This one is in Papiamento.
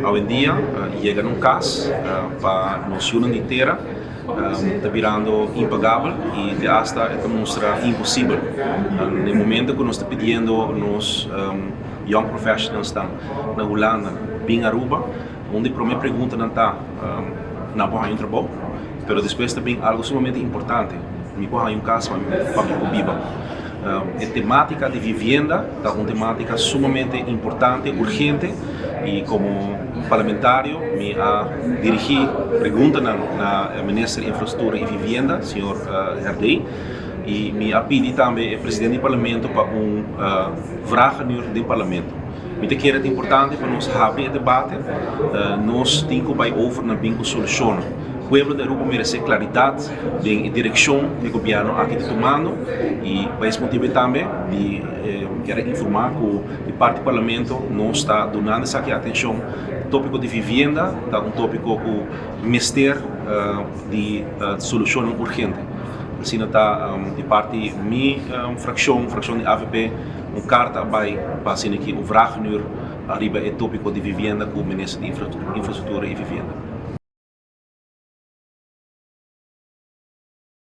Awendia yega na un cas pa nos yunan di tera ta birando impagabel y te hasta e ta mustra imposibel. Na e momento cu nos ta pidiendo nos young professionals nan na Hulanda bin Aruba, un di prome preguntanan ta, Nan por haña un trabou? Pero despues ta bin algo sumamente importante, Mi por haña un cas pa mi por biba? E tematica di vivienda ta un tematica sumamente importante, urgente y como parlamentario mi a dirigi preguntanan na Minister di Infrastructura y Vivienda, señor Herdé, y mi a pidi tambe e presidente di Parlamento pa un vragenuur den Parlamento. Mi ta kere ta importante pa nos habri e debate, nos tin cu bay over na bin cu solucionnan. Pueblo di Aruba merece claridad den e direccion cu e gobierno aki ta tumando y pa es motibo tambe mi kier a informa cu di parti Parlamento nos ta dunando esaki atencion. Topico di vivienda ta un topico cu mester di solucionnan urgente. Asina ta di parti mi fraccion, fraccion di avp, un carta a bay pa asina ki un vragenuur ariba e topico di vivienda cu Minister di Infrastructura y Vivienda.